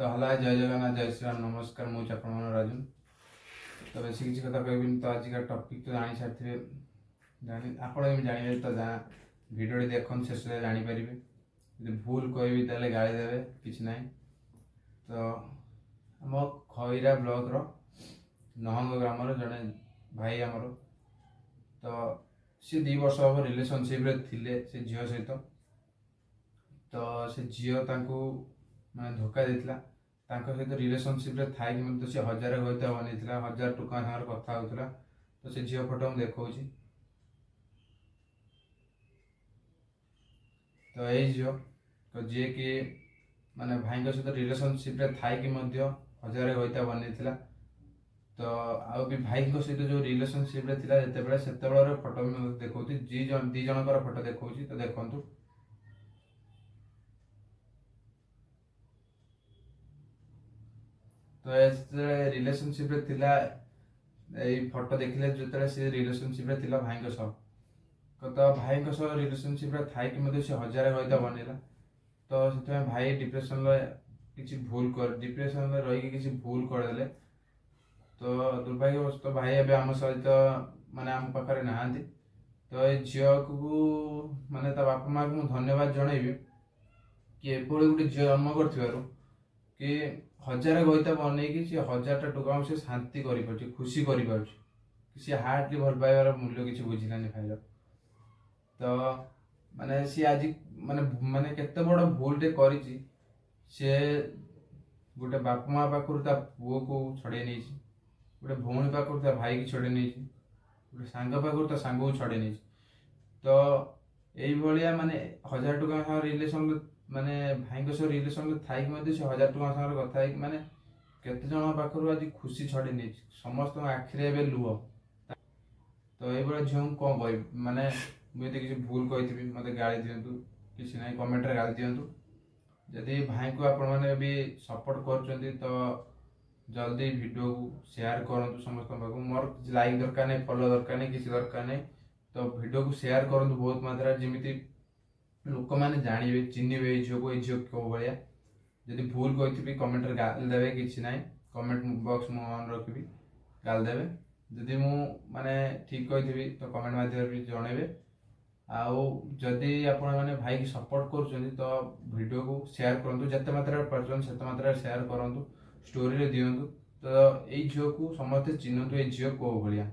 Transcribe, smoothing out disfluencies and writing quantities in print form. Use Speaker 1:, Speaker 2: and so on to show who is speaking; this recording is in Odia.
Speaker 1: ତ ହେଲା, ଜୟ ଜଗନ୍ନାଥ, ଜୟ ଶ୍ରୀରାମ, ନମସ୍କାର। ମୁଁ ହେଉଛି ଆପଣଙ୍କର ରାଜନ। ତ ବେଶୀ କିଛି କଥା କହିବିନି। ତ ଆଜିକା ଟପିକ୍ ତ ଜାଣି ସାରିଥିବେ, ଜାଣି ଆପଣ ଯେମିତି ଜାଣିବେ, ତ ଭିଡ଼ିଓଟି ଦେଖନ୍ତୁ, ଶେଷ ଯାଏ ଜାଣିପାରିବେ। ଯଦି ଭୁଲ କହିବି ତାହେଲେ ଗାଳି ଦେବେ, କିଛି ନାହିଁ। ତ ଆମ ଖଇରା ବ୍ଲକର ନହଙ୍ଗ ଗ୍ରାମର ଜଣେ ଭାଇ ଆମର, ତ ସେ 2 ବର୍ଷ ହେବ ରିଲେସନସିପ୍ରେ ଥିଲେ ସେ ଝିଅ ସହିତ। ତ ସେ ଝିଅ ତାଙ୍କୁ ମାନେ ଧୋକା ଦେଇଥିଲା। ତାଙ୍କ ସହିତ ରିଲେସନସିପ୍ରେ ଥାଇକି ମଧ୍ୟ ସେ ହଜାରେ ଘଇତା ବନେଇଥିଲା, ହଜାର ଟଙ୍କା ସାଙ୍ଗରେ କଥା ହେଉଥିଲା। ତ ସେ ଝିଅ ଫଟୋ ମୁଁ ଦେଖାଉଛି। ତ ଏଇ ଝିଅ ତ, ଯିଏକି ମାନେ ଭାଇଙ୍କ ସହିତ ରିଲେସନସିପ୍ରେ ଥାଇକି ମଧ୍ୟ ହଜାରେ ଘଇତା ବନେଇଥିଲା। ତ ଆଉ ବି ଭାଇଙ୍କ ସହିତ ଯେଉଁ ରିଲେସନସିପ୍ରେ ଥିଲା ଯେତେବେଳେ, ସେତେବେଳର ଫଟୋ ବି ମଧ୍ୟ ଦେଖାଉଛି। ଦି ଜଣଙ୍କର ଫଟୋ ଦେଖାଉଛି, ତ ଦେଖନ୍ତୁ। ତ ଯେତେବେଳେ ରିଲେସନସିପ୍ରେ ଥିଲା, ଏଇ ଫଟୋ ଦେଖିଲେ, ଯେତେବେଳେ ସେ ରିଲେସନସିପ୍ରେ ଥିଲା ଭାଇଙ୍କ ସହ, ତ ଭାଇଙ୍କ ସହ ରିଲେସନସିପ୍ରେ ଥାଇକି ମଧ୍ୟ ସେ ହଜାରେ ଘଇତା ବନେଇଲା। ତ ସେଥିପାଇଁ ଭାଇ ଡିପ୍ରେସନରେ କିଛି ଭୁଲ କରି, ଡିପ୍ରେସନରେ ରହିକି କିଛି ଭୁଲ କରିଦେଲେ। ତ ଦୁର୍ଭାଗ୍ୟବଶତଃ ଭାଇ ଏବେ ଆମ ସହିତ, ମାନେ ଆମ ପାଖରେ ନାହାନ୍ତି। ତ ଏ ଝିଅକୁ, ମାନେ ତା ବାପା ମାଆକୁ ମୁଁ ଧନ୍ୟବାଦ ଜଣେଇବି କି ଏଭଳି ଗୋଟେ ଝିଅ ଜନ୍ମ କରିଥିବାରୁ, କି ହଜାରେ ଘଇତା ବନେଇକି ସେ ହଜାରଟା ଟୋକାଙ୍କୁ ସେ ଶାନ୍ତି କରିପାରୁଛି, ଖୁସି କରିପାରୁଛି। ସେ ହାର୍ଟଲି ଭଲ ପାଇବାର ମୂଲ୍ୟ କିଛି ବୁଝିଲାନି ଭାଇର। ତ ମାନେ ସିଏ ଆଜି ମାନେ ମାନେ କେତେ ବଡ଼ ଭୁଲଟେ କରିଛି। ସିଏ ଗୋଟେ ବାପା ମା ପାଖରୁ ତା ପୁଅକୁ ଛଡ଼େଇ ନେଇଛି, ଗୋଟେ ଭଉଣୀ ପାଖରୁ ତା ଭାଇକି ଛଡ଼େଇ ନେଇଛି, ଗୋଟେ ସାଙ୍ଗ ପାଖରୁ ତା ସାଙ୍ଗକୁ ଛଡ଼େଇ ନେଇଛି। ତ ଏଇଭଳିଆ ମାନେ ହଜାର ଟଙ୍କା ସାଙ୍ଗରେ ରିଲେସନ୍, ମାନେ ଭାଇଙ୍କ ସହ ରିଲେସନ୍ରେ ଥାଇକି ମଧ୍ୟ ସେ ହଜାର ଟଙ୍କା ସାଙ୍ଗରେ କଥା ହେଇକି ମାନେ କେତେ ଜଣଙ୍କ ପାଖରୁ ଆଜି ଖୁସି ଛଡ଼େଇ ନେଇଛି। ସମସ୍ତଙ୍କ ଆଖିରେ ଏବେ ଲୁହ। ତ ଏଇଭଳିଆ ଝିଅଙ୍କୁ କ'ଣ କହିବି? ମାନେ ମୁଁ ଯଦି କିଛି ଭୁଲ କହିଥିବି, ମୋତେ ଗାଳି ଦିଅନ୍ତୁ, କିଛି ନାହିଁ, କମେଣ୍ଟରେ ଗାଳି ଦିଅନ୍ତୁ। ଯଦି ଭାଇଙ୍କୁ ଆପଣମାନେ ବି ସପୋର୍ଟ କରୁଛନ୍ତି, ତ ଜଲ୍ଦି ଭିଡ଼ିଓକୁ ସେୟାର କରନ୍ତୁ ସମସ୍ତଙ୍କ ପାଖକୁ। ମୋର କିଛି ଲାଇକ୍ ଦରକାର ନାହିଁ, ଫଲୋ ଦରକାର ନାହିଁ, କିଛି ଦରକାର ନାହିଁ। ତ ଭିଡ଼ିଓକୁ ସେୟାର କରନ୍ତୁ ବହୁତ ମାତ୍ରାରେ, ଯେମିତି ଲୋକମାନେ ଜାଣିବେ, ଚିହ୍ନିବେ ଏଇ ଝିଅକୁ, ଏଇ ଝିଅ କେଉଁ ଭଳିଆ। ଯଦି ଭୁଲ କହିଥିବି, କମେଣ୍ଟରେ ଗାଳି ଦେବେ, କିଛି ନାହିଁ। କମେଣ୍ଟ ବକ୍ସ ମୁଁ ଅନ୍ ରଖିବି, ଗାଳି ଦେବେ। ଯଦି ମୁଁ ମାନେ ଠିକ୍ କହିଥିବି, ତ କମେଣ୍ଟ ମାଧ୍ୟମରେ ବି ଜଣେଇବେ। ଆଉ ଯଦି ଆପଣମାନେ ଭାଇକି ସପୋର୍ଟ କରୁଛନ୍ତି, ତ ଭିଡ଼ିଓକୁ ସେୟାର କରନ୍ତୁ, ଯେତେ ମାତ୍ରାରେ ପାରୁଛନ୍ତି ସେତେ ମାତ୍ରାରେ ସେୟାର କରନ୍ତୁ, ଷ୍ଟୋରିରେ ଦିଅନ୍ତୁ। ତ ଏଇ ଝିଅକୁ ସମସ୍ତେ ଚିହ୍ନନ୍ତୁ, ଏଇ ଝିଅ କେଉଁ ଭଳିଆ।